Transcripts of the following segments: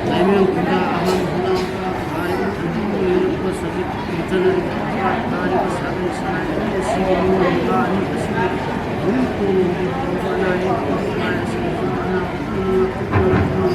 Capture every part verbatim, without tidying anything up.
ꯂꯥꯏꯃꯦꯝ ꯈꯨꯟꯗꯥ ꯑꯍꯟ ꯍꯨꯅꯥꯎ ꯍꯥꯏꯔꯤꯕ ꯈꯨꯟꯗꯨ ꯂꯩꯔꯛꯄ ꯁꯖꯤꯛ ꯏꯟꯇꯔꯅꯦꯠ ꯍꯥꯏꯔꯤꯕ ꯁꯥꯒꯩ ꯁꯔꯥꯏ ꯑꯁꯤꯒꯤ ꯃꯤꯑꯣꯏ ꯃꯉꯥ ꯑꯅꯤ ꯑꯁꯤꯒꯤ ꯃꯔꯨꯞ ꯇꯣꯡꯕꯒꯤ ꯐꯥꯎꯕ ꯑꯅꯥ ꯑꯌꯦꯛ ꯐꯪꯗꯕ ꯑꯁꯤꯅ ꯑꯅꯥ ꯑꯍꯨꯝ ꯉꯥꯛꯊꯣꯛꯇꯨꯅ ꯂꯥꯛꯇꯨꯅ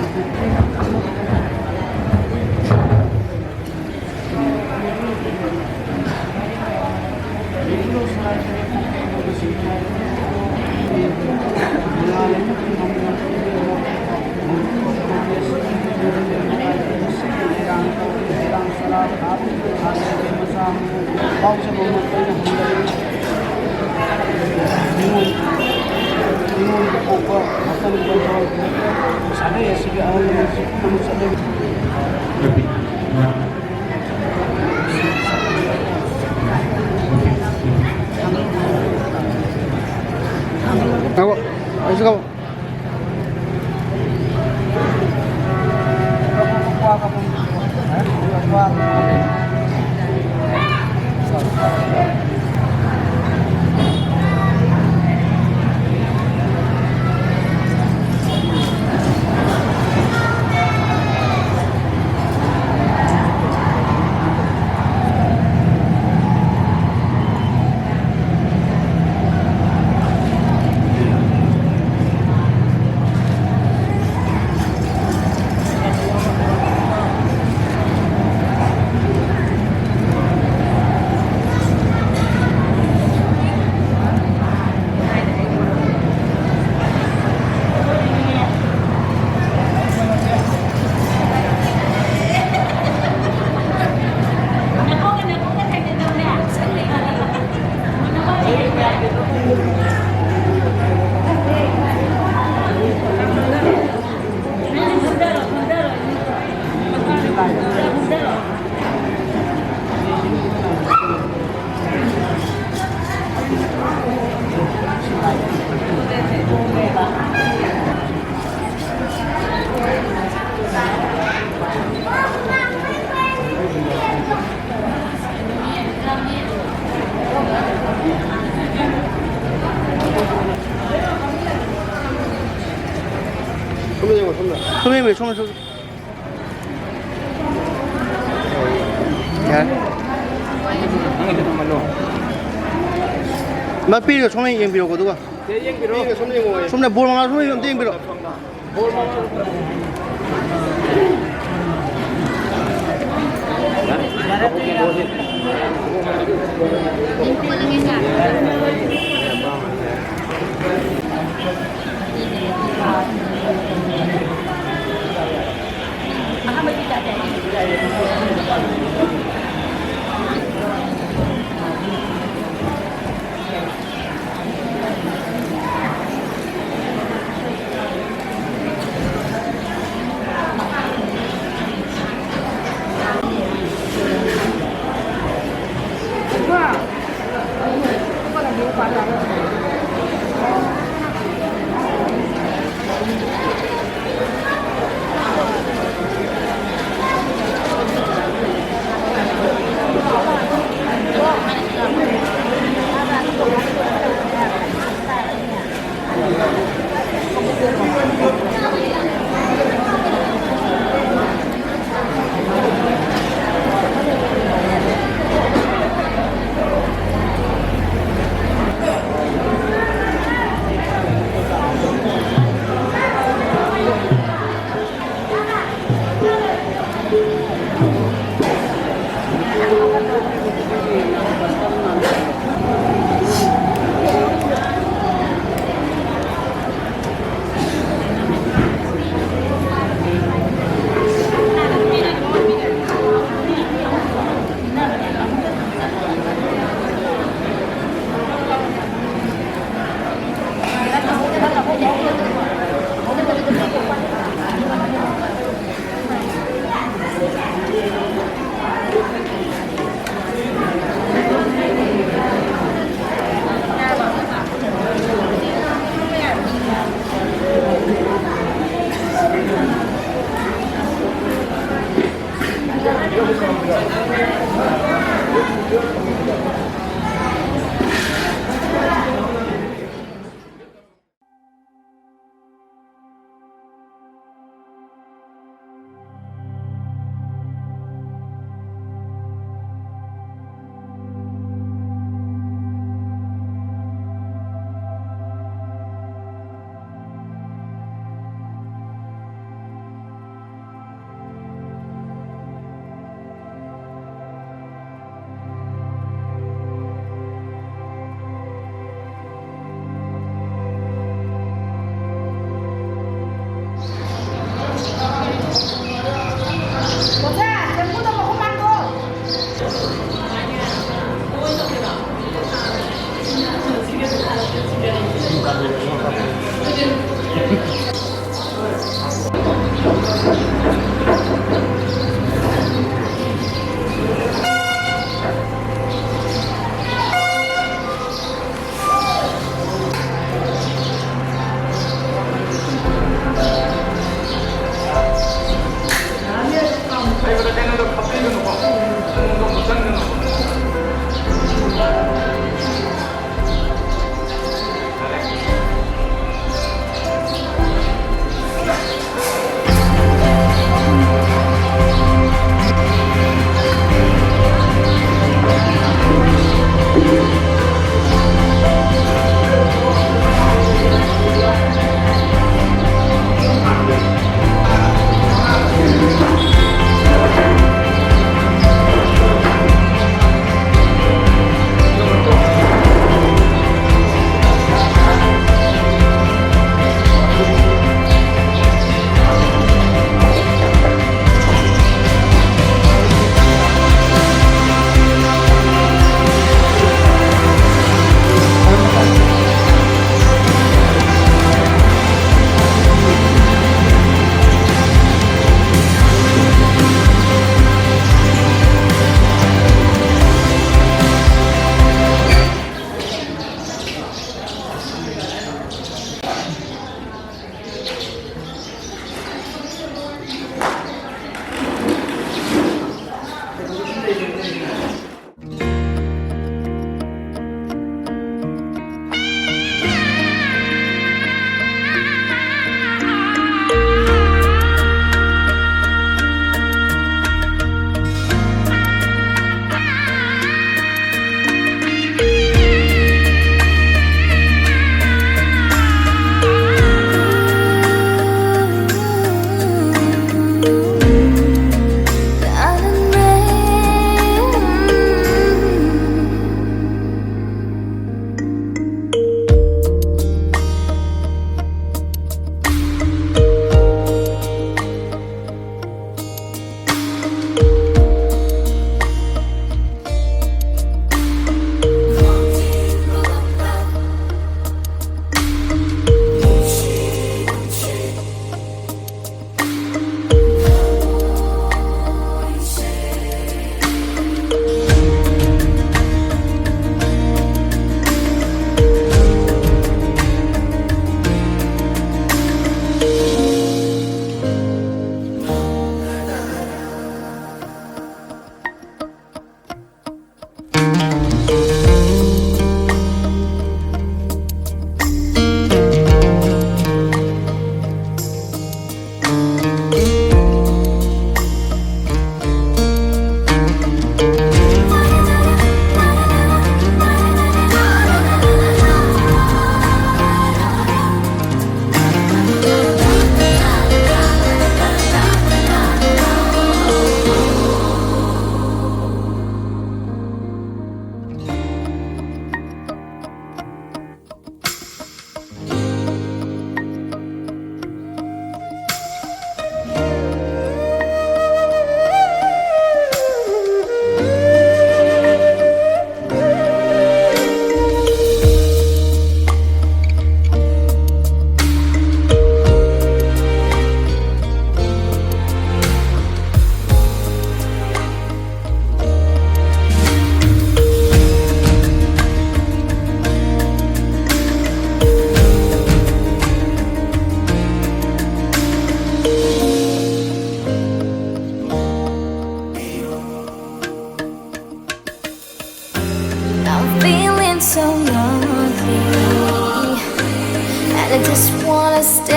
ꯑꯕꯣ, ꯑꯩꯁꯨ ꯀꯥꯄꯣ꯫ ꯁꯣꯝ ꯌꯦꯡꯉꯣ, ꯁꯣꯝꯗ꯫ ꯁꯣꯝ ꯌꯦꯡꯉꯣ, ꯁꯣꯝꯗ, ꯁꯣꯝꯗ꯫ ꯌꯥꯔꯦ꯫ ꯃꯥ ꯄꯤꯔꯒ ꯁꯣꯝꯗ ꯌꯦꯡꯕꯤꯔꯣꯀꯣ, ꯑꯗꯨꯒ꯫ ꯁꯣꯝꯗ ꯕꯣꯜ ꯃꯉꯥꯜ ꯁꯣꯝꯗ ꯑꯝꯇ ꯌꯦꯡꯕꯤꯔꯣ꯫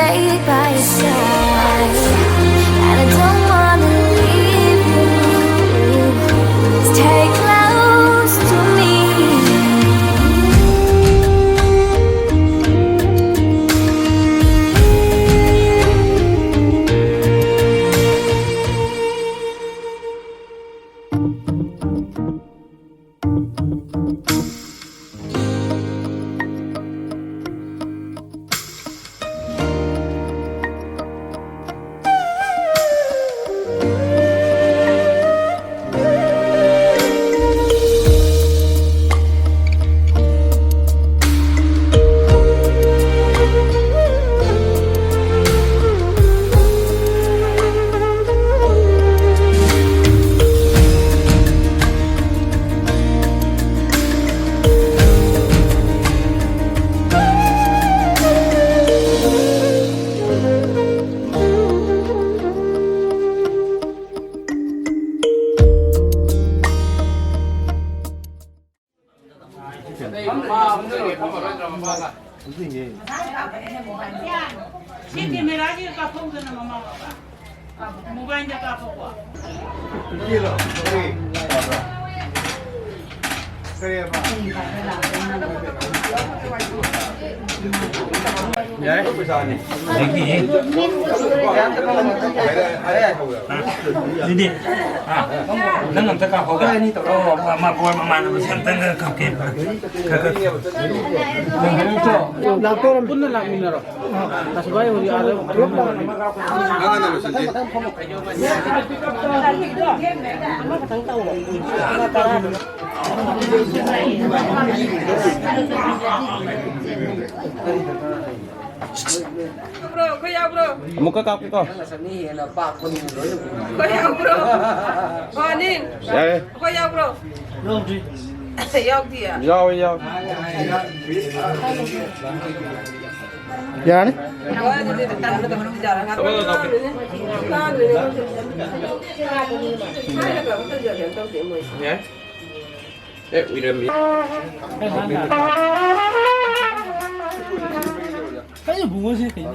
Stay by your side, and I don't wanna leave you. Stay close to me. ꯁꯤ ꯀꯦꯃꯦꯔꯥꯒꯤ ꯀꯥꯞꯍꯧꯗꯅ ꯃꯃꯥ ꯕꯕꯥ꯫ ꯃꯣꯕꯥꯏꯜꯗ ꯀꯥꯞꯄꯀꯣ꯫ ꯌꯥꯔꯦ꯫ ꯑꯗꯒꯤ ꯑꯗꯨꯗꯤ, ꯑꯥ, ꯅꯪ ꯑꯝꯇ ꯀꯥꯞꯍꯧꯗ꯫ ꯑꯣ, ꯃ-, ꯃ-, ꯃꯃꯥꯟꯅꯕꯁꯦ ꯑꯝꯇꯪꯒ ꯀꯥꯞꯀꯦ꯫ ꯈꯔ, ꯈꯔ꯫ ꯄꯨꯟꯅ ꯂꯥꯛꯃꯤꯟꯅꯔꯣ꯫ ꯑꯁ, ꯚꯥꯏ, ꯍꯧꯖꯤꯛ ꯑꯥꯗ ꯑꯃꯈꯛꯇꯪ ꯇꯧꯔꯣ꯫ ꯌꯥꯎꯕ꯭ꯔꯣ? ꯑꯩꯈꯣꯏ ꯌꯥꯎꯕ꯭ꯔꯣ? ꯑꯃꯨꯛꯀ ꯀꯥꯞꯀꯦꯀꯣ꯫ ꯑꯩꯈꯣꯏ ꯌꯥꯎꯕ꯭ꯔꯣ? ꯑꯣ, ꯑꯅꯤꯜ꯫ ꯌꯥꯔꯦ꯫ ꯑꯩꯈꯣꯏ ꯌꯥꯎꯕ꯭ꯔꯣ? ꯌꯥꯎꯗꯤꯌꯦ꯫ ꯌꯥꯎꯋꯦ, ꯌꯥꯎꯋꯦ꯫ ꯌꯥꯔꯅꯤ꯫ ꯍꯣꯏ, ꯑꯗꯨꯗꯤ ꯇꯧꯔꯣ, ꯇꯧꯔꯣ꯫ ꯌꯥꯏ꯫ ꯑꯦ, ꯎꯏꯔꯝꯃꯤ꯫ ꯀꯩꯅꯣ ꯕꯨꯡꯉꯣꯁꯦ ꯀꯩꯅꯣ?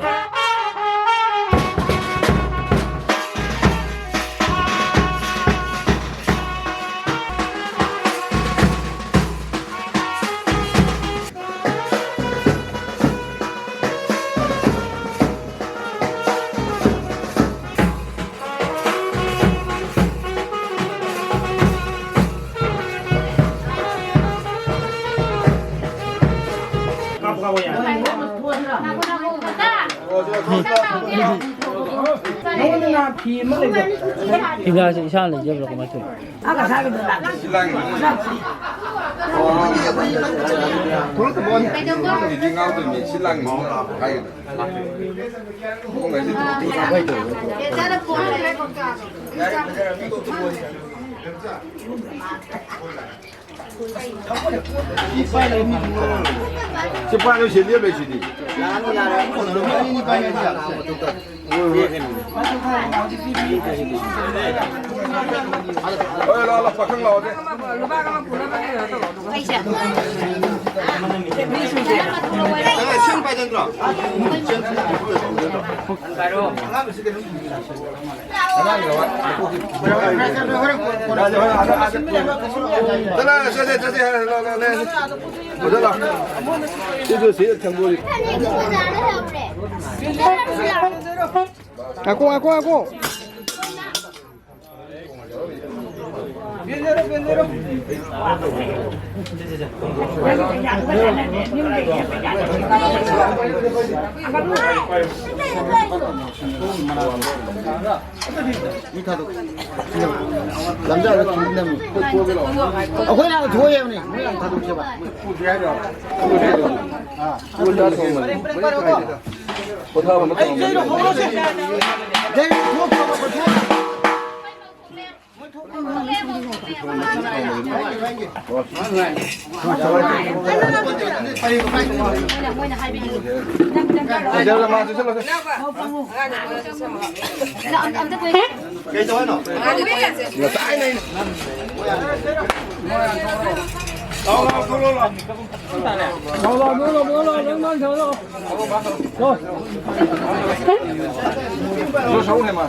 ꯅꯉꯣꯟꯗ ꯅꯍꯥꯟ ꯐꯤ ꯑꯃ ꯂꯩꯕꯗꯣ꯫ ꯐꯤꯗꯥꯁꯦ ꯏꯁꯥꯅ ꯂꯩꯖꯕ꯭ꯔꯣ ꯀꯃꯥꯏꯅ ꯇꯧꯋꯤ? ꯊꯣꯛꯂꯛꯇꯕ ꯋꯥꯅꯤ꯫ ꯏꯗꯤ ꯉꯥꯎꯗꯣꯏꯅꯤ, ꯁꯤ ꯂꯥꯡꯉꯤꯁꯤꯅ ꯍꯥꯏꯒꯗ꯭ꯔꯥ? ꯁꯤ ꯄꯥꯏꯔ ꯁꯤ ꯂꯦꯞ ꯂꯩꯁꯤꯗꯤ꯫ ꯍꯣꯏ, ꯂꯥꯛꯑꯣ, ꯂꯥꯛꯑꯣ, ꯄꯥꯈꯪ ꯂꯥꯛꯑꯣꯁꯦ꯫ ꯆꯠꯂꯣ, ꯆꯠꯁꯦ, ꯆꯠꯁꯦ, ꯍꯥꯏꯔꯣ, ꯂꯥꯛꯑꯣ, ꯂꯥꯛꯑꯣ, ꯂꯥꯛꯑꯣ꯫ ꯁꯤꯁꯨ ꯁꯤ ꯊꯝꯕꯣꯏ꯫ ꯉꯥꯏꯈꯣ, ꯉꯥꯏꯈꯣ, ꯉꯥꯏꯈꯣ꯫ ꯂꯝꯖꯥꯗ ꯊꯤꯟꯅꯕꯅꯤ꯫ ꯑꯩꯈꯣꯏꯅ ꯍꯥꯟꯅ ꯊꯣꯛꯑꯦ ꯍꯥꯏꯕꯅꯤ꯫ ꯃꯣꯏ ꯍꯥꯟꯅ ꯊꯥꯗꯣꯛꯁꯦꯕ꯫ ꯄꯣꯊꯥꯕ ꯅꯠꯇꯕ꯫ ꯀꯩ ꯇꯧ ꯍꯥꯏꯅꯣ? ꯉꯁꯥꯏꯅ ꯑꯩꯅ ꯂꯥꯛꯑꯣ, ꯂꯥꯛꯑꯣ, ꯊꯣꯛꯂꯛꯑꯣ, ꯂꯥꯛꯑꯣ꯫ ꯂꯥꯛꯑꯣ, ꯂꯥꯛꯑꯣ, ꯊꯣꯛꯂꯛꯑꯣ, ꯂꯥꯛꯑꯣ, ꯅꯪ, ꯅꯪ ꯊꯣꯛꯂꯛꯑꯣ꯫ ꯊꯣꯛꯂꯛꯑꯣ꯫ ꯁꯧ ꯍꯦꯃ꯫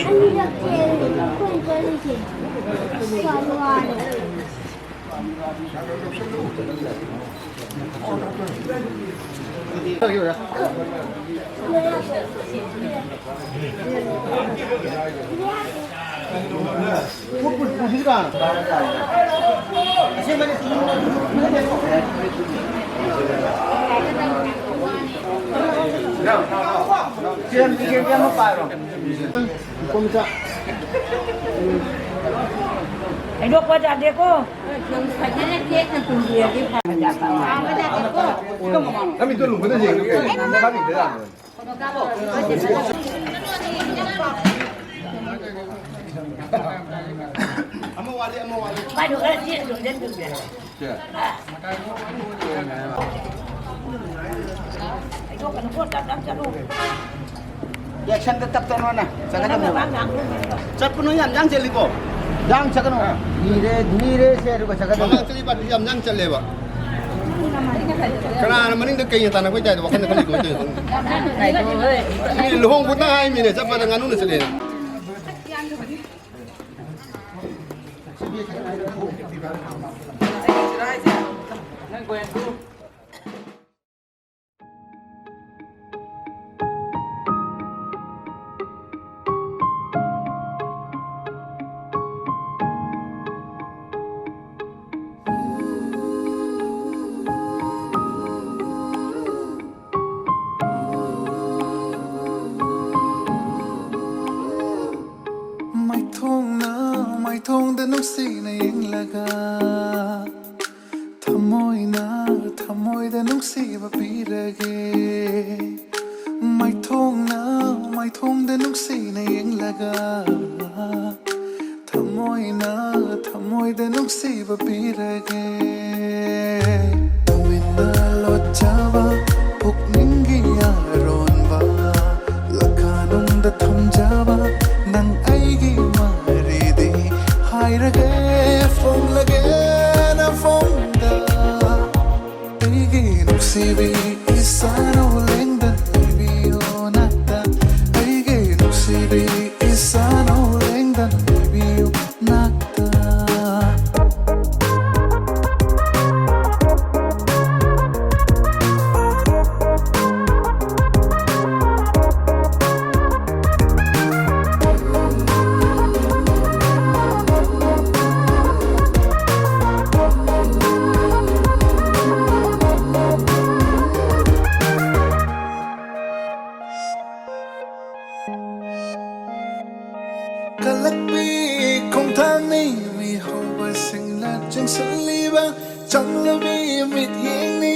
ꯑꯅꯤꯔꯛ ꯆꯦꯜꯂꯦ ꯑꯩꯈꯣꯏꯅ ꯆꯠꯂꯤꯁꯦ꯫ ꯌꯥꯝ ꯋꯥꯔꯦ꯫ ꯍꯩꯗꯣꯛꯄ ꯌꯥꯗꯦꯀꯣ꯫ ꯐꯖꯅ ꯇꯦꯛꯅ ꯇꯨꯝꯕꯤꯔꯗꯤ ꯐꯕ꯫ ꯅꯃꯤꯠꯇꯣ ꯂꯨꯝꯕꯗ ꯌꯦꯡꯉꯨ ꯀꯩꯅꯣ? ꯃꯈꯥ ꯂꯨꯝꯕ ꯌꯥꯗꯕꯅꯤ꯫ ꯁꯦ꯫ ꯑꯦꯛꯁꯟꯗ ꯇꯞ ꯇꯞꯅ ꯆꯠꯀꯗꯕꯅꯦꯕ꯫ ꯆꯠꯄꯅꯣ ꯌꯥꯝ ꯌꯥꯡ ꯆꯠꯂꯤꯀꯣ? ꯌꯥꯡ ꯆꯠꯀꯅꯣ꯫ ꯅꯤꯔꯦ, ꯅꯤꯔꯦ ꯁꯦ, ꯑꯗꯨꯒ ꯆꯠꯀꯗꯕꯅꯦ꯫ ꯃꯃꯥꯡ ꯆꯠꯂꯤ ꯄꯥꯔꯇꯤ ꯌꯥꯝ ꯌꯥꯡ ꯆꯠꯂꯦꯕ꯫ ꯀꯅꯥꯅ ꯃꯅꯤꯡꯗ ꯀꯩꯅ ꯇꯥꯟꯅꯕ ꯇꯥꯏꯗ ꯋꯥꯈꯜꯗ ꯈꯜꯂꯤ ꯀꯃꯥꯏꯅ ꯇꯧꯔꯤꯅꯣ ꯈꯪꯗꯦ꯫ ꯃꯤ ꯂꯨꯍꯣꯡꯕ ꯇ ꯉꯥꯏꯃꯤꯅꯦ ꯆꯠꯄꯗ ꯉꯥꯅꯨꯅ ꯆꯠꯂꯦꯅ꯫ ꯃꯥꯏꯊꯣꯡꯅ ꯃꯥꯏꯊꯣꯡꯗ ꯅꯨꯡꯁꯤꯅ ꯌꯦꯡꯂꯒ, ꯊꯃꯣꯏꯅ ꯊꯃꯣꯏꯗ ꯅꯨꯡꯁꯤꯕ ꯄꯤꯔꯒꯦ꯫ ꯃꯥꯏꯊꯣꯡꯅ ꯃꯥꯏꯊꯣꯡꯗ ꯅꯨꯡꯁꯤꯅ ꯌꯦꯡꯂꯒ, ꯊꯃꯣꯏꯅ ꯊꯃꯣꯏꯗ ꯅꯨꯡꯁꯤꯕ ꯄꯤꯔꯒꯦ꯫ ꯇꯨꯃꯤꯟꯅ ꯂꯣꯠꯆꯕ ꯄꯨꯛꯅꯤꯡꯒꯤ ꯑꯔꯣꯟꯕ, ꯂꯈꯥꯅꯨꯡꯗ ꯊꯝꯖꯕ ꯅꯪ ꯑꯩꯒꯤ ꯃꯔꯤꯗꯤ ꯍꯥꯏꯔꯒꯦ, ꯐꯣꯡꯂꯒꯦ ꯅꯐꯣꯡꯗ꯫ ꯑꯩꯒꯤ ꯅꯨꯡꯁꯤꯕꯤ ꯏꯁꯥꯅꯧ ꯂꯦꯡꯗꯅ ꯂꯩꯕꯤꯌꯣ ꯅꯥꯛꯇ꯫ ꯑꯩꯒꯤ ꯅꯨꯡꯁꯤꯕꯤ ꯏꯁꯥ ꯀꯜꯂꯛꯄꯤ ꯈꯣꯡꯊꯥꯡꯅꯤ ꯃꯤꯍꯧꯕꯁꯤꯡꯅ ꯆꯤꯡꯁꯤꯜꯂꯤꯕ, ꯆꯝꯂꯕꯤ ꯃꯤꯠꯌꯦꯡꯅꯤ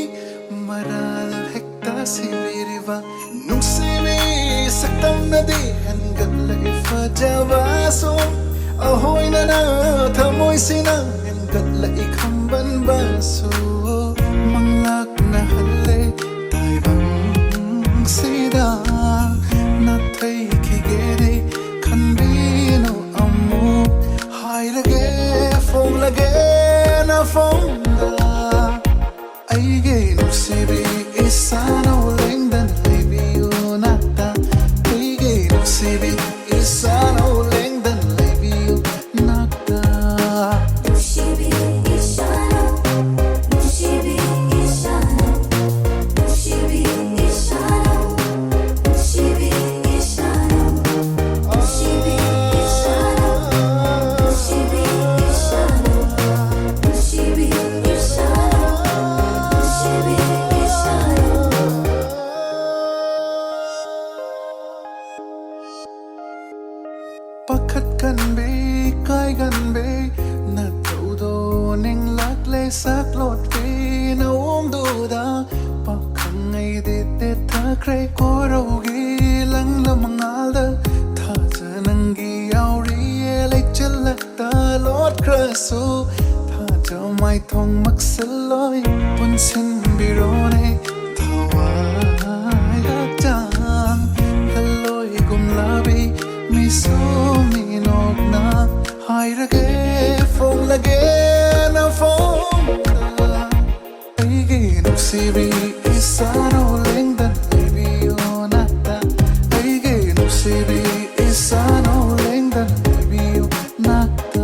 ꯃꯔꯥꯜ ꯍꯦꯛꯇ ꯁꯤꯕꯤꯔꯤꯕ꯫ ꯅꯨꯡꯁꯤꯕꯤ ꯁꯛꯇꯝꯅꯗꯤ ꯍꯦꯟꯒꯠꯂꯛꯏ ꯐꯖꯕꯁꯨ, ꯑꯍꯣꯏꯅꯅ ꯊꯃꯣꯏꯁꯤꯅ ꯍꯦꯟꯒꯠꯂꯛꯏ ꯈꯝꯕꯟꯕꯁꯨ꯫ ꯃꯪꯂꯥꯛꯅꯍꯜꯂꯦ ꯇꯥꯏꯕꯪꯁꯤꯗ ꯅꯥꯊꯩꯈꯤꯒꯦꯗꯤ ꯈꯟꯕꯤꯅꯨ ꯑꯃꯨꯛ꯫ ꯍꯥꯏꯔꯒꯦ ꯐꯣꯡꯂꯒꯦ ꯅꯐꯣꯡꯗ, ꯑꯩꯒꯤ ꯅꯨꯡꯁꯤꯕꯤ ꯏꯁꯥꯅꯧ ꯂꯦꯡꯗꯅ ꯂꯩꯕꯤꯌꯨ ꯅꯥꯛꯇ꯫ ꯑꯩꯒꯤ ꯅꯨꯡꯁꯤꯕꯤ ꯏꯁꯥꯅꯧ ꯂꯦꯡꯗꯅ ꯂꯩꯕꯤꯌꯨ ꯅꯥꯛꯇ꯫ ꯅꯨꯡꯁꯤꯕꯤ ꯏꯁꯥꯅꯧ, ꯅꯨꯡꯁꯤꯕꯤ ꯏꯁꯥꯅꯧ, ꯅꯨꯡꯁꯤꯕꯤ ꯏꯁꯥꯅꯧ, ꯅꯨꯡꯁꯤꯕꯤ ꯏꯁꯥꯅꯧ, ꯅꯨꯡꯁꯤꯕꯤ ꯏꯁꯥꯅꯧ, ꯅꯨꯡꯁꯤꯕꯤ ꯏꯁꯥꯅꯧ, ꯅꯨꯡꯁꯤꯕꯤ ꯏꯁꯥꯅꯧ, ꯅꯨꯡꯁꯤꯕꯤ ꯏꯁꯥꯅꯧ꯫ ꯄꯥꯈꯠꯀꯟꯕꯤ ꯀꯥꯏꯒꯟꯕꯤ ꯅꯇꯧꯗꯣ ꯅꯤꯡꯂꯛꯂꯦ ꯁꯛꯂꯣꯠꯀꯤ ꯅꯑꯣꯡꯗꯨꯗ꯫ ꯄꯥꯈꯪ ꯑꯩꯗꯤ ꯇꯦꯊꯈ꯭ꯔꯦ ꯀꯣꯔꯧꯒꯤ ꯂꯪꯂ ꯃꯉꯥꯜꯗ꯫ ꯊꯥꯖ ꯅꯪꯒꯤ ꯌꯥꯎꯔꯤꯌꯦ ꯂꯩꯆꯤꯜꯂꯛꯇ ꯂꯣꯠꯈ꯭ꯔꯁꯨ꯫ ꯊꯥꯖ ꯃꯥꯏꯊꯣꯡ ꯃꯛꯁꯤꯜꯂꯣꯏ ꯄꯨꯟꯁꯤꯟꯕꯤꯔꯣꯅꯦ ꯊꯋꯥꯏ ꯍꯛꯆꯥꯡ꯫ ꯂꯜꯂꯣꯏ ꯒꯨꯝꯂꯕꯤ ꯃꯤꯁꯨ ꯃꯤꯅꯣꯛꯅ ꯍꯥꯏꯔꯒꯦ ꯐꯣꯡꯂꯒꯦ ꯅꯐꯣꯡꯗ꯫ ꯑꯩꯒꯤ ꯅꯨꯡꯁꯤꯕꯤ ꯏꯁꯥꯅꯧ ꯂꯦꯡꯗꯅ ꯂꯩꯕꯤꯌꯨ ꯅꯥꯛꯇ꯫ ꯑꯩꯒꯤ ꯅꯨꯡꯁꯤꯕꯤ ꯏꯁꯥꯅꯧ ꯂꯦꯡꯗꯅ ꯂꯩꯕꯤꯌꯨ ꯅꯥꯛꯇ꯫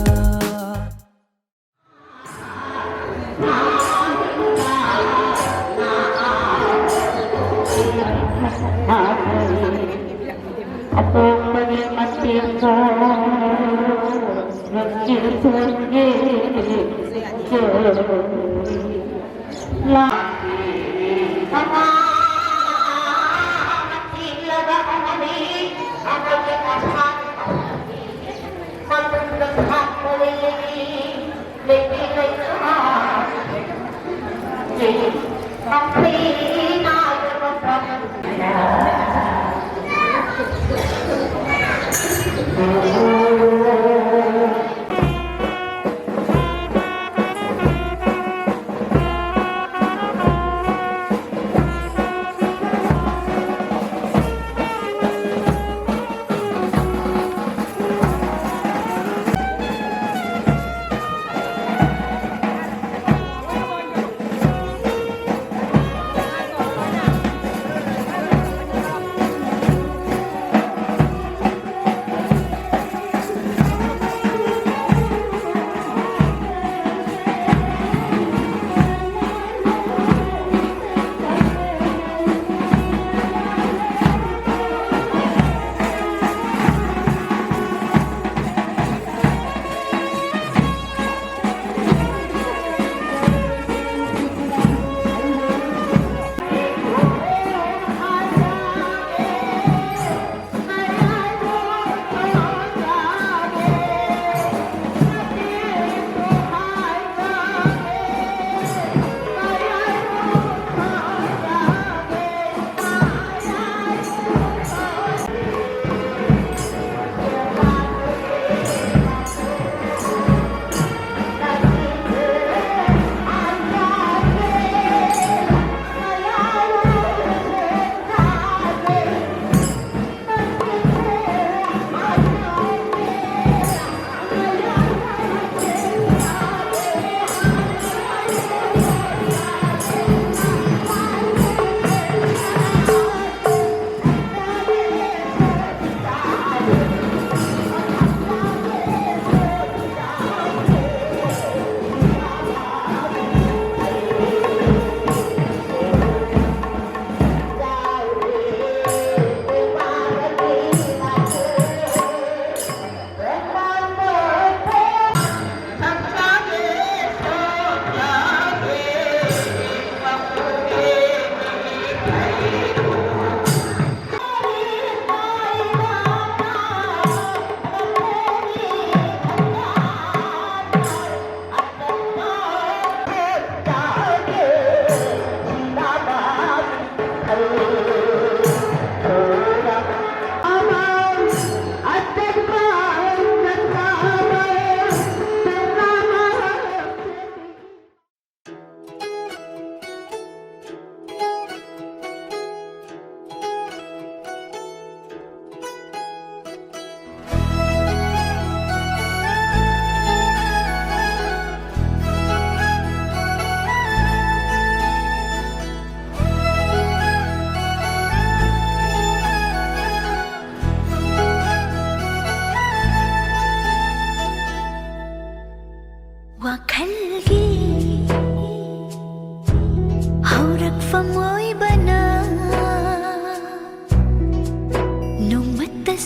ꯑꯇꯣꯞꯄꯒꯤ ꯃꯇꯦꯡ ꯅꯨꯡꯁꯤ ꯊꯣꯟꯒꯦ꯫ ꯂꯥꯛ ꯀꯅꯥꯅ ꯊꯤꯜꯂꯒ ꯑꯃꯅꯤ ꯑꯃꯒꯤ ꯑꯁꯥ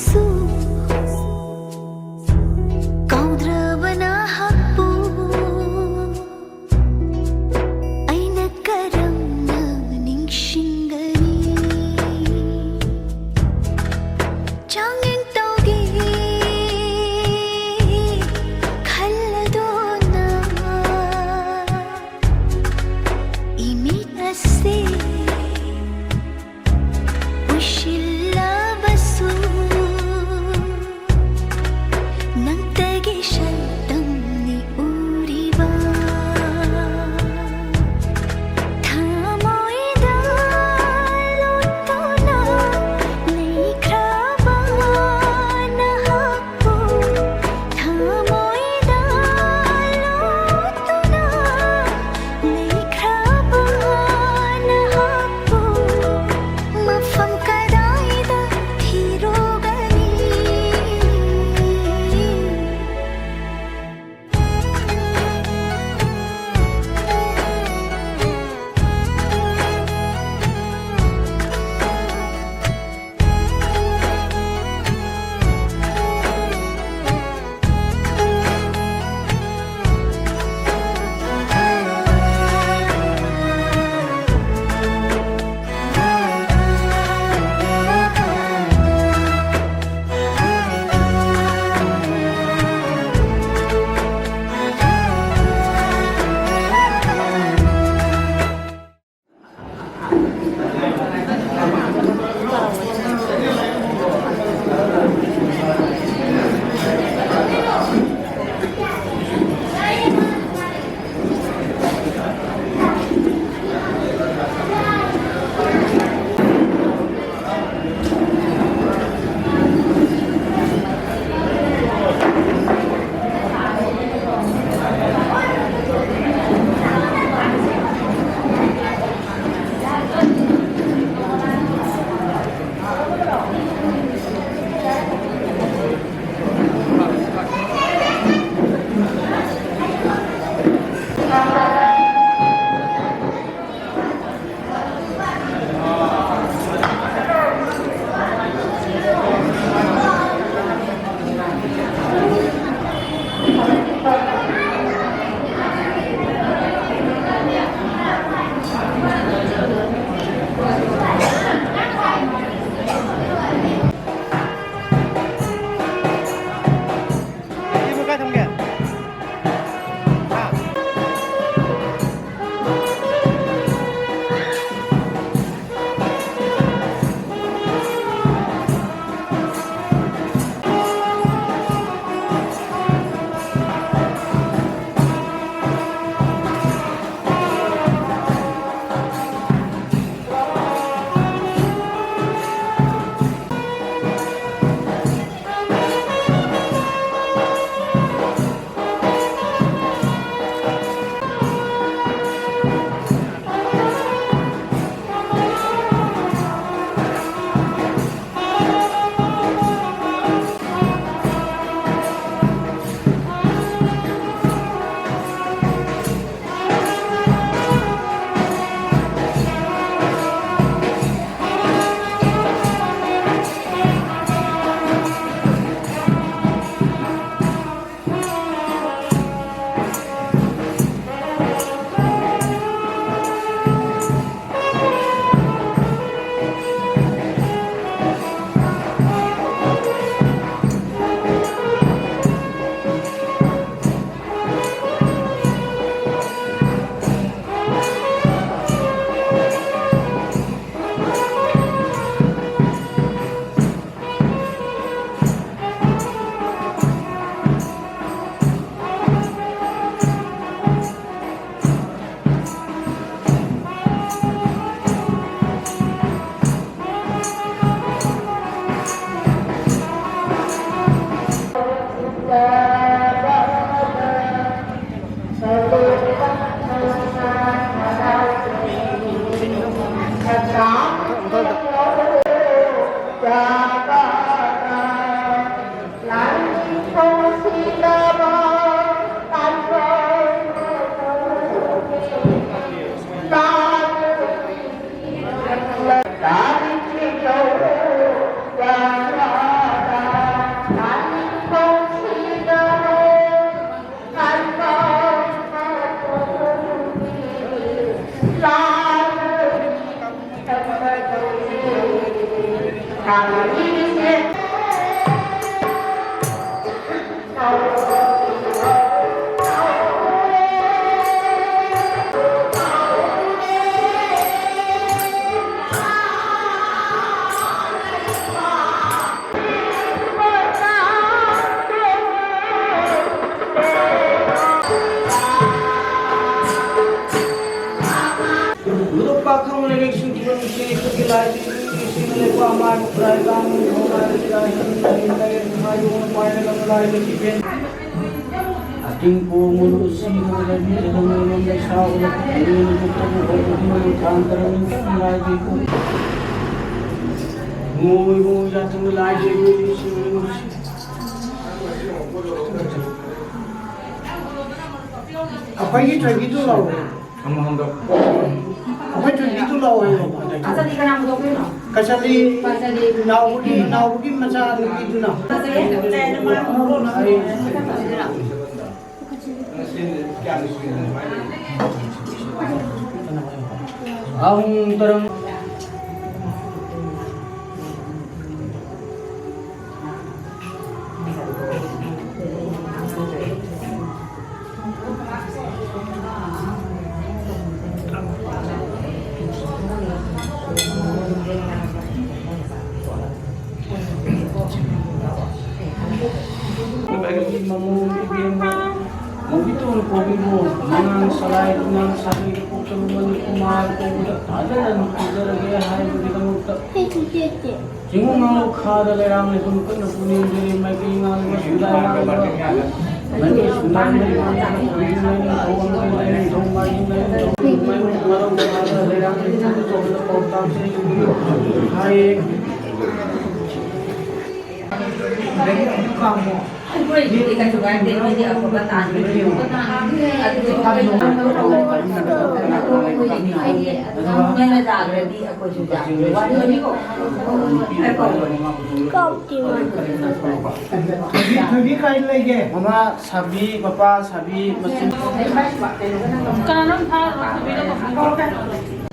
ꯁꯨ ꯀꯥꯎꯗ꯭ꯔꯕꯅ ꯍꯛꯄꯨ ꯑꯩꯅ ꯀꯔꯝꯅ ꯅꯤꯡꯁꯤꯡꯒꯅꯤ? ꯆꯥꯡꯌꯦꯡ ꯇꯧꯒꯦ ꯈꯜꯂꯗꯨꯅ ꯏꯃꯤꯠ ꯑꯁꯤ ꯎꯏꯁꯤꯜꯂꯕꯁꯨ ꯅꯪꯇꯒꯤ ꯁꯛꯇꯝꯅꯤ ꯎꯔꯤꯕ꯫ ꯊꯃꯣꯏꯗ ꯂꯣꯠꯇꯨꯅ ꯂꯩꯈ꯭ꯔꯕ ꯂꯨꯄꯥ ꯈꯪ ꯂꯩꯔꯤꯛꯁꯤꯡ ꯈꯨꯕꯝꯁꯤ ꯑꯩꯈꯣꯏꯒꯤ ꯂꯥꯏ ꯂꯩꯕꯥꯛ ꯑꯃ ꯈꯨꯔꯥꯏ ꯀꯥꯡ ꯊꯧꯕꯥꯜ ꯆꯤꯔꯥꯏ ꯍꯥꯏꯕ ꯂꯥꯏ ꯂꯩꯕꯥꯛ ꯄꯥꯏꯔꯒ ꯂꯥꯏ ꯂꯩꯕꯥꯛ ꯑꯇꯤꯡ ꯄꯣꯡꯕ ꯁꯤꯕ ꯂꯝꯕꯤꯗ ꯂꯝꯕꯤꯔꯣꯝꯗ ꯁꯥꯎꯅ ꯄꯨꯛꯅꯤꯡ ꯂꯨꯞꯇꯕ ꯑꯣꯏꯕꯗꯨꯅ ꯇꯥꯡ ꯇꯔꯥꯅꯤꯊꯣꯏ ꯂꯥꯏꯒꯤ ꯃꯣꯏꯕꯨ ꯌꯥꯊꯪ ꯂꯥꯏꯒꯤ ꯃꯣꯏꯕꯨ ꯁꯤꯕ ꯑꯩꯈꯣꯏꯒꯤ ꯊꯣꯏꯕꯤꯗꯨ ꯂꯧꯔꯣ꯫ ꯑꯩꯈꯣꯏ ꯊꯣꯏꯕꯤꯗꯨ ꯂꯧꯔꯣ ꯍꯥꯏꯌꯣ꯫ ꯀꯆꯥꯂꯤ ꯀꯅꯥ ꯄꯨꯊꯣꯛꯇꯣꯏꯅꯣ? ꯀꯆꯥꯂꯤ ꯀꯆꯥꯂꯤ ꯅꯥꯎꯕꯒꯤ, ꯅꯥꯎꯕꯒꯤ ꯃꯆꯥ ꯅꯨꯄꯤꯗꯨꯅ꯫ ꯀꯆꯥꯂꯤ? ꯑꯩ ꯑꯍꯨꯝ ꯇꯔꯪ꯫ ꯃꯃꯣ ꯏꯕꯦꯝꯃ ꯃꯧꯕꯤꯇꯣꯟ ꯀꯧꯕꯤꯕꯨ ꯃꯉꯥꯡ ꯁꯂꯥꯏ ꯏꯉꯥꯡ ꯁꯥꯕꯤꯗ ꯄꯣꯛꯆꯕ ꯃꯅꯤꯀꯨꯃꯥꯔ ꯀꯧꯕꯗ ꯊꯥꯖꯅ ꯅꯨꯡꯁꯤꯖꯔꯒꯦ ꯍꯥꯏꯕꯒꯤꯗꯃꯛꯇ ꯆꯤꯡꯉꯨ ꯉꯥꯡꯂꯨ ꯈꯥꯗ ꯂꯩꯔꯥꯡ ꯂꯩꯐꯝ ꯀꯠꯅ ꯄꯨꯅꯦꯝꯗꯦꯔꯦ ꯃꯥꯏꯀꯩ ꯉꯥꯡꯂꯤꯕ ꯁꯨꯗꯥꯏ ꯉꯥꯡꯂꯤꯕ ꯃꯥꯏꯀꯩ ꯁꯨꯗꯥꯏ ꯃꯔꯤ ꯉꯥꯡꯂꯤꯕ ꯀꯣꯏꯔꯤꯡ ꯂꯥꯏꯅꯤꯡꯊꯧ ꯑꯃꯗꯤ ꯂꯥꯏꯅꯤꯡꯊꯧ ꯃꯥꯏꯖꯤꯡ ꯂꯥꯏꯅꯤꯡꯊꯧ ꯃꯥꯏꯃꯨꯛ ꯉꯥꯔꯧ ꯈꯥꯗ ꯂꯩꯔꯥꯡ ꯂꯩꯐꯝ ꯀꯠꯅ ꯄꯥꯎꯇꯥꯛ ꯆꯦꯟꯕꯤꯌꯨ ꯍꯥꯏꯌꯦ꯫ ꯑꯩꯈꯣꯏꯒꯤꯗꯤ ꯀꯩꯁꯨ ꯀꯥꯏꯗꯦ, ꯃꯣꯏꯗꯤ ꯑꯐꯕ ꯇꯥꯟꯕꯅꯤꯅ꯫ ꯑꯗꯨꯗꯤ ꯑꯩꯈꯣꯏ ꯅꯣꯏꯅ ꯇꯥꯗ꯭ꯔꯗꯤ ꯑꯩꯈꯣꯏꯁꯨ ꯇꯥꯗꯦ꯫ ꯋꯥꯔꯤꯅꯤꯀꯣ꯫ ꯊꯣꯏꯕꯤ, ꯊꯣꯏꯕꯤ ꯀꯥꯏ ꯂꯩꯒꯦ? ꯃꯃꯥ ꯁꯥꯕꯤ, ꯃꯄꯥ ꯁꯥꯕꯤ, ꯃꯆꯤꯟ꯫ ꯀꯅꯥꯅꯣꯝ ꯊꯥꯔꯨꯔꯣ, ꯊꯣꯏꯕꯤꯗꯣ꯫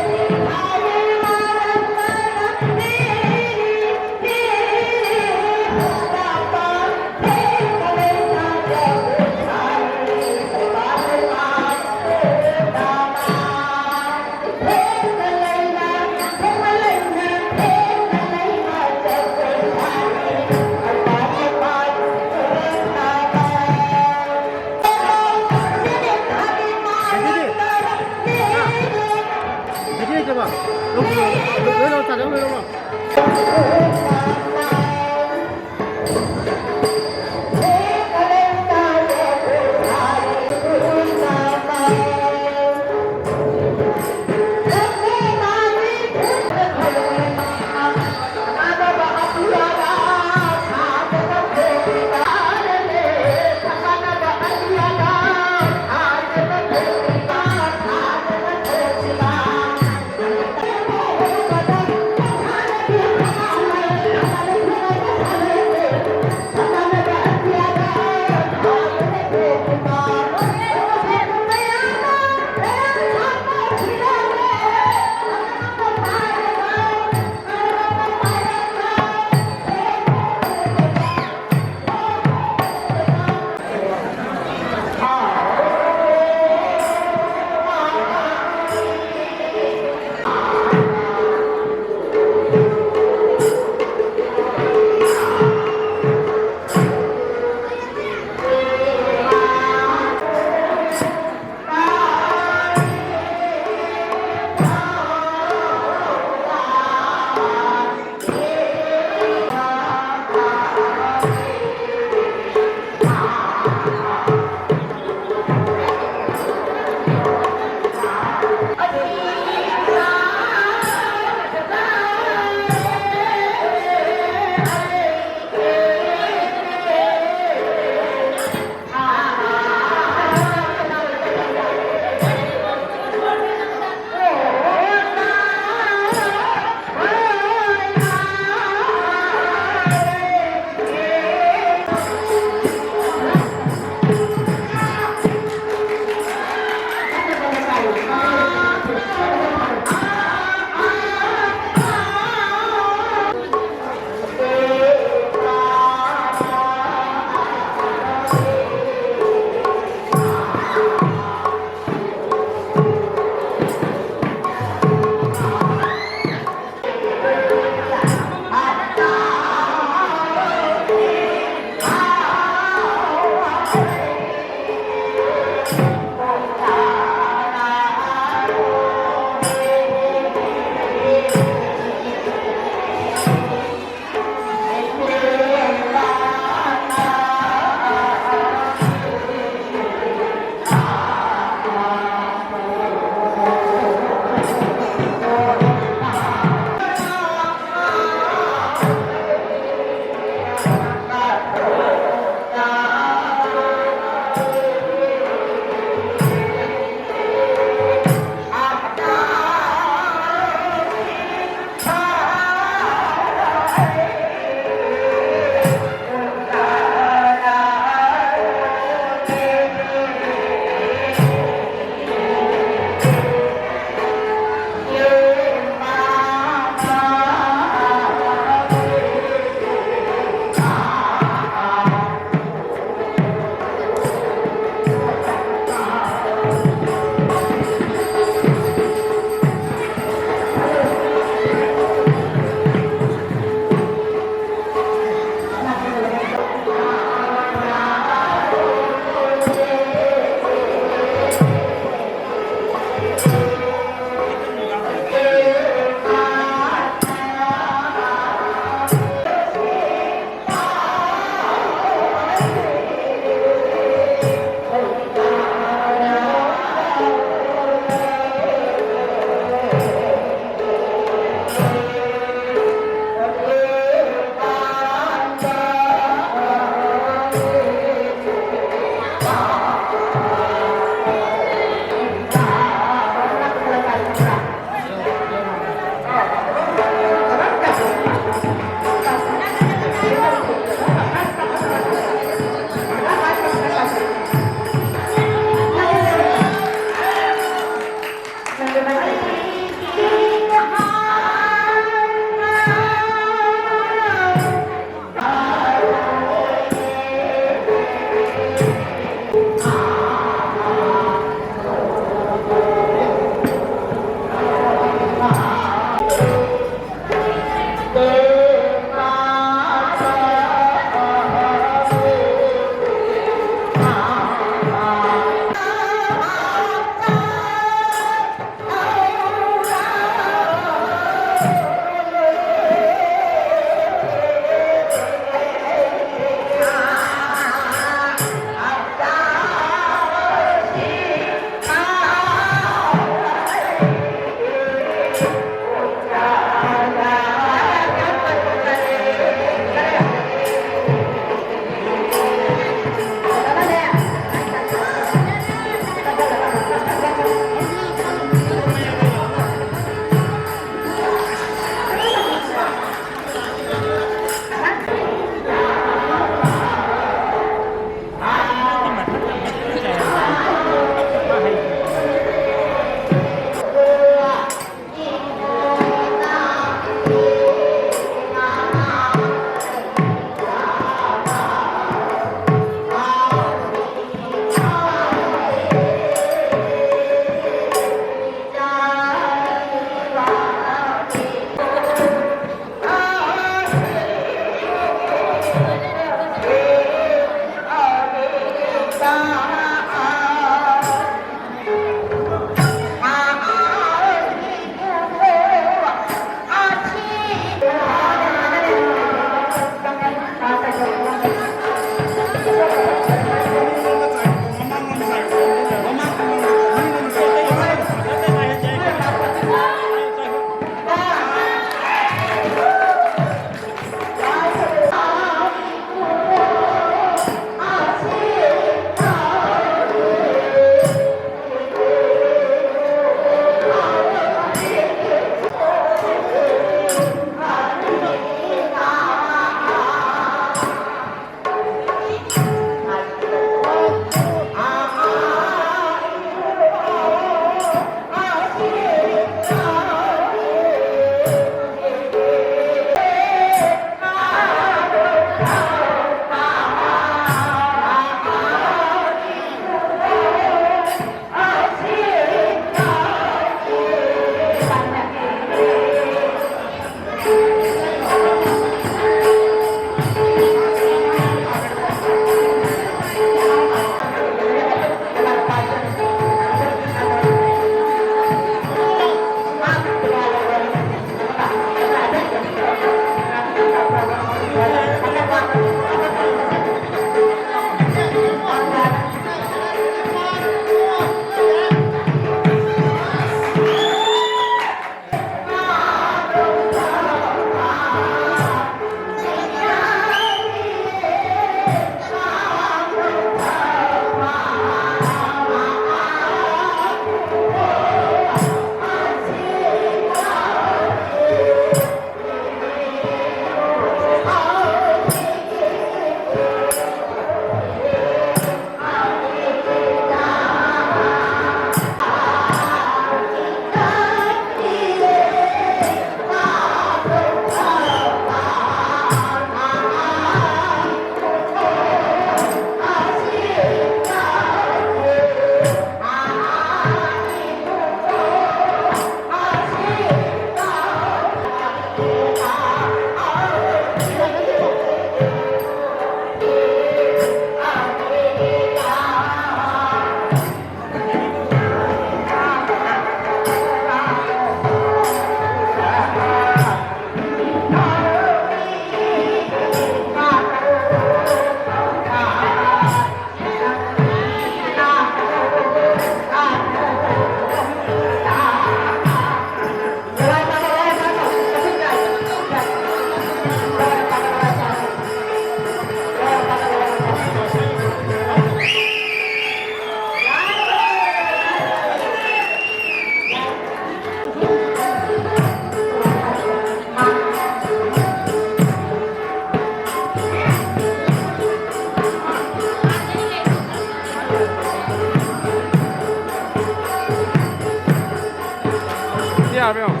ꯌꯥꯔꯕ ꯌꯦꯡꯉꯣ꯫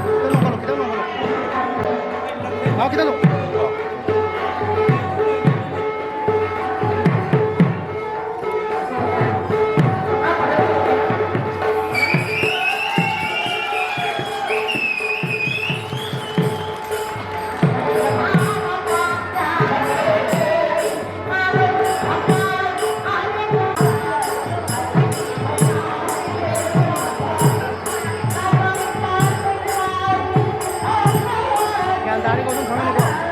ꯈꯤꯇꯪ ꯅꯣꯡꯈꯠꯂꯣ, ꯈꯤꯇꯪ ꯅꯣꯡꯈꯠꯂꯣ꯫ ꯅꯥꯎ, ꯈꯤꯇꯪ ꯅꯣꯡ-, ꯒ꯭ꯌꯥꯟ ꯇꯥꯔꯦꯀꯣ, ꯑꯗꯨꯝ ꯈꯪꯍꯜꯂꯨꯀꯣ꯫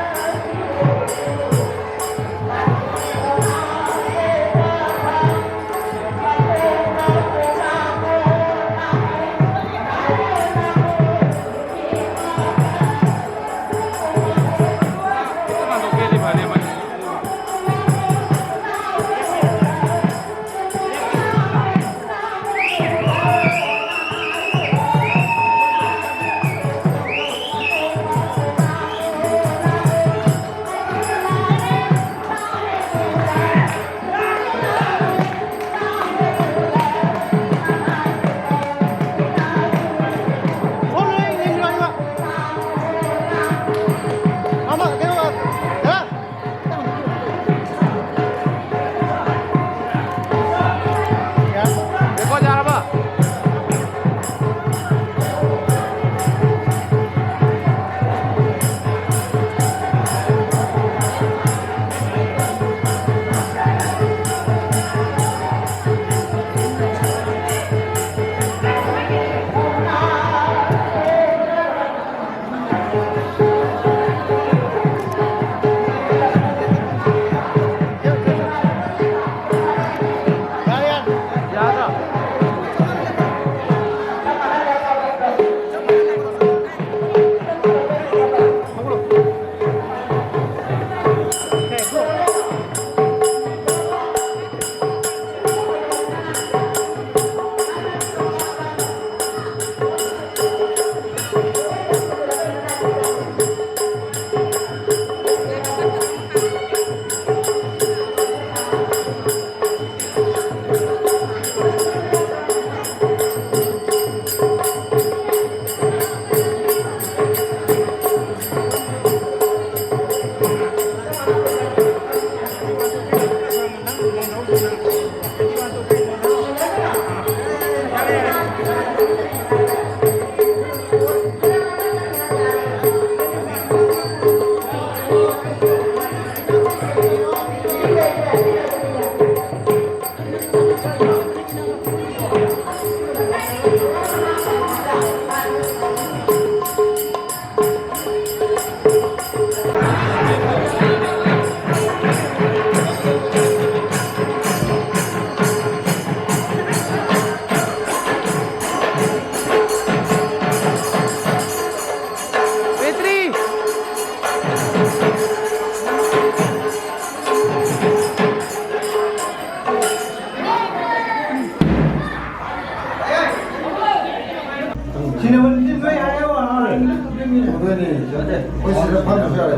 ꯇꯧꯗꯣꯏꯅꯦ꯫ ꯑꯩꯈꯣꯏ ꯁꯤꯗ ꯐꯝꯗ꯭ꯔꯁꯨ ꯌꯥꯔꯦ꯫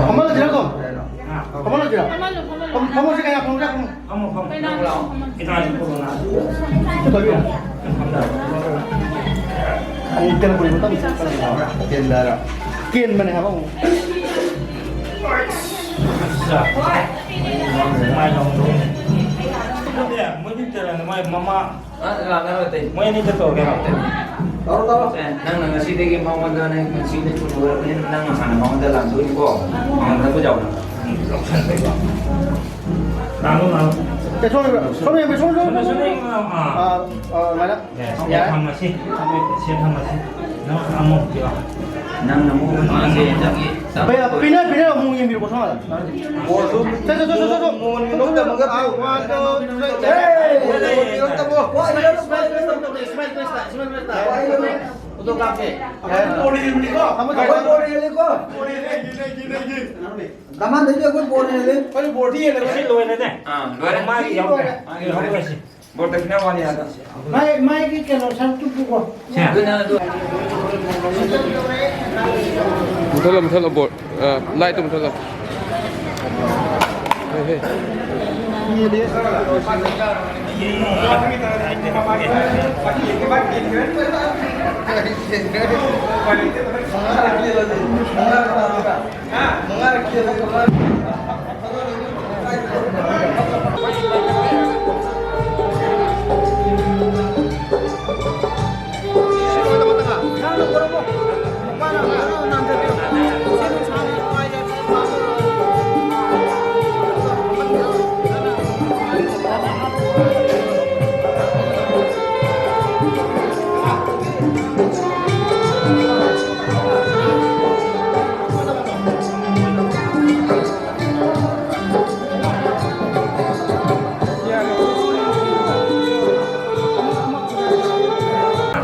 ꯐꯝꯍꯜꯂꯁꯤꯔꯀꯣ? ꯐꯝꯍꯜꯂꯁꯤꯔꯥ? ꯐꯝ-, ꯐꯝꯍꯜꯂꯁꯤꯔꯥ? ꯐꯝꯃꯣ, ꯐꯝꯃꯣ꯫ ꯀꯩꯅꯣ? ꯀꯩꯅꯣ? ꯑꯩ ꯀꯩꯅꯣ ꯄꯨꯔꯤꯕ ꯃꯇꯝꯗ ꯀꯦꯟꯕ ꯍꯥꯏꯔꯣ? ꯀꯦꯟꯕꯅꯦ ꯍꯥꯏꯕ ꯑꯃꯨꯛ꯫ ꯑꯠꯆꯥ꯫ ꯃꯥꯏ ꯂꯥꯎꯗꯧꯅꯤ꯫ ꯃꯣꯏꯗꯤ ꯇꯦꯔꯥꯅ ꯃꯥꯏ ꯃꯃꯥ꯫ ꯑ, ꯂꯥꯛꯅꯔꯣꯏ ꯑꯇꯩ꯫ ꯃꯣꯏ ꯑꯅꯤꯗ ꯇꯧꯔꯒꯦ꯫ ꯇꯧꯔꯣ, ꯇꯧꯔꯣ꯫ ꯑꯦ, ꯅꯪꯅ ꯉꯁꯤꯗꯒꯤ ꯃꯉꯣꯟꯗ ꯅꯪ ꯉꯁꯤꯗꯤ ꯄꯨꯊꯣꯔꯛꯄꯅꯤꯅ ꯅꯪ ꯍꯥꯟꯅ ꯃꯉꯣꯟꯗ ꯂꯥꯟꯊꯣꯛꯏꯀꯣ꯫ ꯃꯉꯣꯟꯗ ꯌꯥꯎꯅ꯫ ꯂꯥꯛꯑꯣ, ꯂꯥꯛꯑꯣ꯫ ꯑꯦ, ꯁꯣꯝ, ꯁꯣꯝ ꯌꯦꯡꯕꯤꯌꯨ, ꯁꯣꯝ, ꯁꯣꯝ, ꯁꯣꯝ꯫ ꯁꯣꯝ ꯌꯦꯡꯕꯤꯌꯨ, ꯑꯥ꯫ ꯑꯥ, ꯑꯥ, ꯃꯦꯗꯥꯝ꯫ ꯑꯦ, ꯁꯤ ꯌꯥꯔꯦ? ꯊꯝꯃꯁꯤ꯫ ꯁꯤ ꯊꯝꯃꯁꯤ꯫ ꯅꯪ ꯑꯃꯨꯛ ꯌꯥꯎ꯫ ꯅꯪꯅ ꯑꯃꯨꯛ ꯃꯥꯁꯦ ꯅꯪꯒꯤ ꯚꯩꯌꯥ, ꯄꯤꯅ, ꯄꯤꯅ ꯑꯃꯨꯛ ꯌꯦꯡꯕꯤꯔꯨꯀꯣ, ꯁꯣꯝꯗ꯫ ꯕꯣꯜꯁꯨ ꯆꯠ, ꯆꯠ, ꯆꯠ, ꯆꯠ, ꯆꯠ꯫ ꯃꯣꯟ ꯃꯤꯅꯣꯛꯇ ꯑꯃꯨꯛꯀ ꯑꯥ, ꯄꯤꯌꯨ꯫ One, two, three, ꯆꯠ꯫ ꯃꯣꯟ ꯃꯤꯅꯣꯛꯇ ꯑꯃꯨꯛ꯫ Smile, smile, smile, smile, smile, smile꯫ Photo ꯀꯥꯞꯀꯦ꯫ ꯕꯣꯜ ꯌꯦꯡꯕꯅꯤꯀꯣ꯫ ꯊꯝꯃꯣ, ꯊꯝꯃꯣ꯫ ꯑꯩꯈꯣꯏ ꯕꯣꯜ ꯌꯦꯡꯉꯤꯀꯣ꯫ ꯕꯣꯜ ꯌꯦꯡꯉꯦ, ꯌꯦꯡꯉꯦ, ꯌꯦꯡꯉꯦ, ꯌꯦꯡꯉꯦ꯫ ꯗꯃꯥꯟꯗꯩꯗꯤ ꯑꯩꯈꯣꯏ ꯕꯣꯜ ꯌꯦꯡꯉꯦ꯫ ꯑꯩꯈꯣꯏ ꯕꯣꯜꯗꯤ ꯌꯦꯡꯉꯦ꯫ ꯁꯤ ꯂꯣꯏꯔꯦꯅꯦ꯫ ꯑꯥ, ꯂꯣꯏꯔꯦ꯫ ꯃꯥꯒꯤ ꯌꯥꯎꯔꯦ꯫ ꯃꯥꯒꯤ ꯌꯥꯎꯔꯦ꯫ ꯕꯣꯜ ꯗꯈꯤꯅꯥ ꯋꯥꯅꯤ ꯍꯥꯏꯗ꯫ ꯃꯥꯏ, ꯃꯥꯏꯒꯤ ꯀꯩꯅꯣ ꯁꯔꯨꯛꯇꯨ ꯄꯨꯀꯣ꯫ ꯁꯦ꯫ ꯑꯗꯨꯅ ꯑꯗꯨ ꯃꯨꯊꯠꯂꯣ, ꯃꯨꯊꯠꯂꯣ, ꯕꯣꯜ, ꯑ, ꯂꯥꯏꯠꯇꯣ ꯃꯨꯊꯠꯂꯣ꯫ ꯍꯦ, ꯍꯦ꯫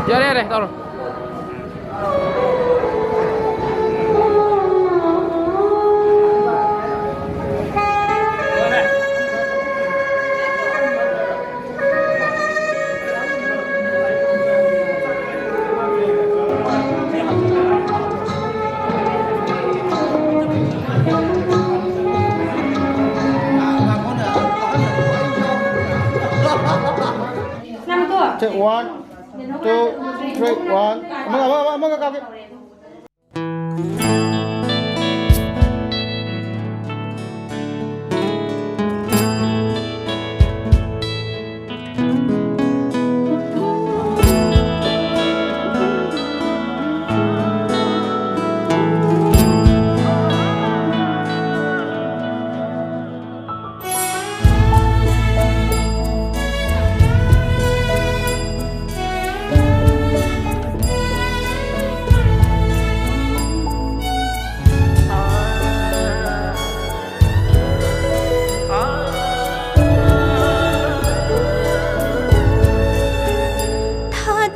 ꯌꯥꯔꯦ, ꯌꯥꯔꯦ, ꯇꯧꯔꯣ꯫ One, two, three, one. ꯑꯃꯒ, ꯑꯃꯒ, ꯑꯃꯒ ꯀꯥꯞꯀꯦ꯫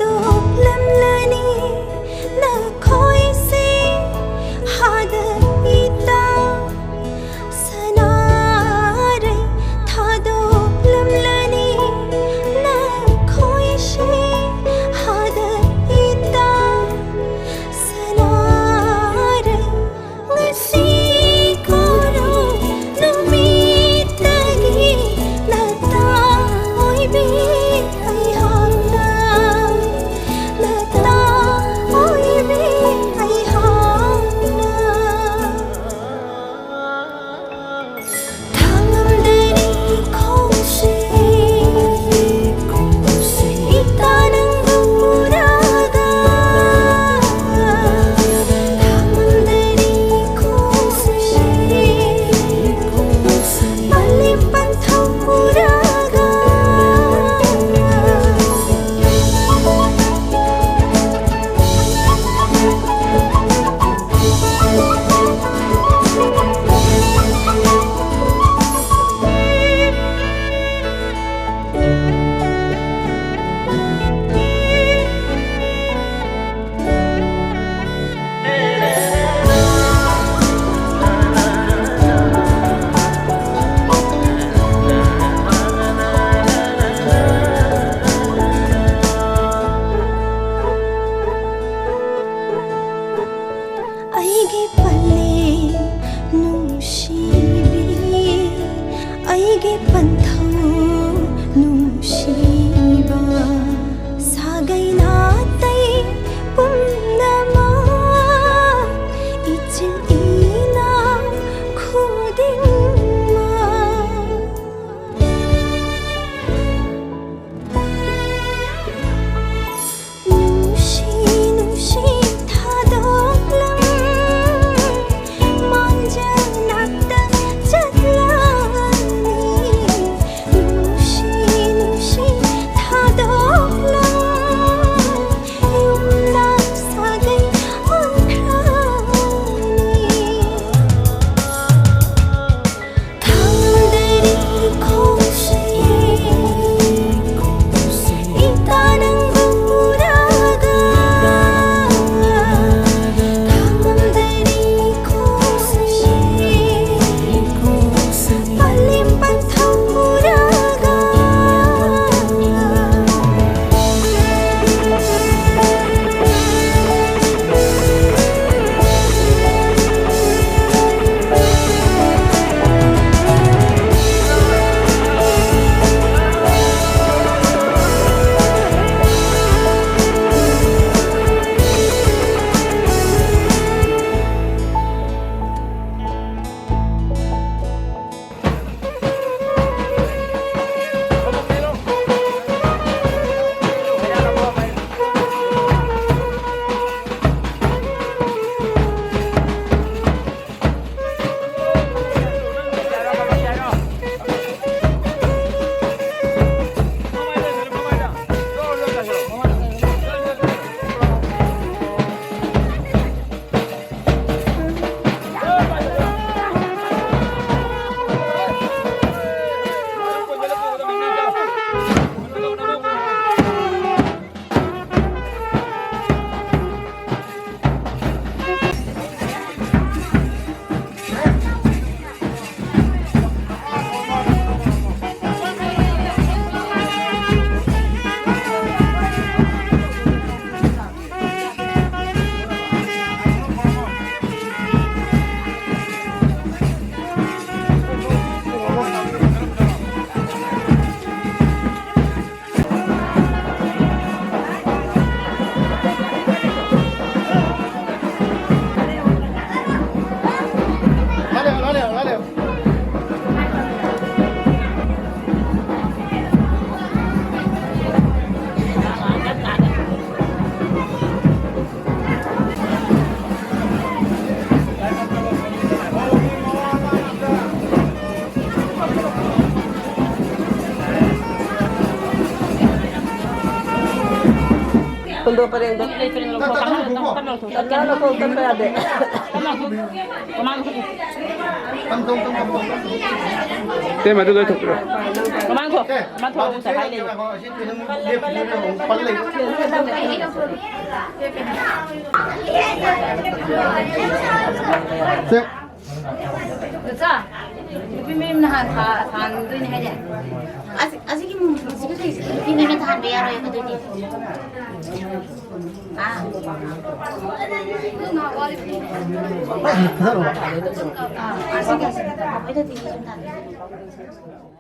ꯊꯥꯗꯣꯛꯂꯝꯂꯅꯤ ꯅꯈꯣꯏꯁꯦ ꯍꯥꯗ ꯏꯇꯥ ꯁꯅꯥꯔꯩ ꯊꯥꯗꯣꯛꯂꯝꯂꯅꯤ ꯅꯈꯣꯏꯁꯦ ꯍꯥꯗ ꯏꯇꯥ ꯁꯅꯥꯔꯩ ꯉꯁꯤ ꯈꯨꯔꯨ ꯅꯨꯃꯤꯠꯇꯒꯤ ꯅꯇꯥ ꯑꯣꯏꯕꯤ ꯑꯩꯍꯥꯛꯅ ꯅꯇꯥ ꯑꯣꯏꯕꯤ ꯑꯩꯍꯥꯛꯅ ꯊꯥꯉꯝꯗꯅꯤ ꯈꯣꯡꯁꯦ ꯏꯇꯥ ꯅꯪꯕꯨ ꯎꯔꯒ ꯊꯥꯉꯝꯗꯅꯤ ꯈꯣꯡꯁꯦ ꯄꯥꯂꯦꯝ ꯄꯟꯊꯧ ꯎꯔꯒ ꯑꯩꯒꯤ ꯄꯂꯦꯝ ꯅꯨꯡꯁꯤꯕꯤ ꯑꯩꯒꯤ ꯄꯟꯊꯧ ꯅꯨꯡꯁꯤꯕ ꯄꯔꯦꯡꯗꯣ꯫ ꯂꯩ, ꯄꯔꯦꯡ ꯂꯧꯊꯣꯛ, ꯇꯞꯅ ꯂꯧꯊꯣꯛ, ꯇꯞꯅ ꯂꯧꯊꯣꯛ, ꯇꯞꯅ ꯂꯧꯊꯣꯛ, ꯇꯞꯄ ꯌꯥꯗꯦ꯫ ꯇꯞꯅ ꯂꯧꯊꯣꯛ꯫ ꯃꯃꯥꯡ ꯂꯧꯊꯣꯛ꯫ ꯇꯦ, ꯃꯗꯨ ꯂꯣꯏ ꯊꯣꯛꯄꯤꯔꯣ꯫ ꯃꯃꯥꯡ ꯊꯣꯛ꯫ ꯃꯃꯥꯡ ꯊꯣꯛ, ꯉꯁꯥꯏ ꯍꯥꯏ ꯂꯩ꯫ ꯁꯦ꯫ ꯅꯨꯄꯤ ꯃꯌꯨꯝ ꯅꯍꯥꯟ ꯊꯥ-, ꯊꯥꯟꯗꯣꯏꯅꯦ ꯍꯥꯏꯅꯦ꯫ ꯑꯁꯤ-, ꯑꯁꯤꯒꯤ ꯃꯨ-, ꯑꯁꯤꯒꯤ ꯂꯩꯁꯤꯗꯤ ꯅꯨꯄꯤ ꯃꯌꯨꯝꯅ ꯊꯥꯟꯕ ꯌꯥꯔꯣꯏ ꯑꯗꯨꯗꯤ꯫ ꯑꯥ꯫ ꯑꯥ, ꯑꯁꯤꯒꯤ, ꯑꯁꯤꯒꯤ ꯑꯩꯈꯣꯏꯗꯗꯤ ꯁꯨꯝ ꯊꯥꯟꯕ ꯌꯥꯔꯣꯏ꯫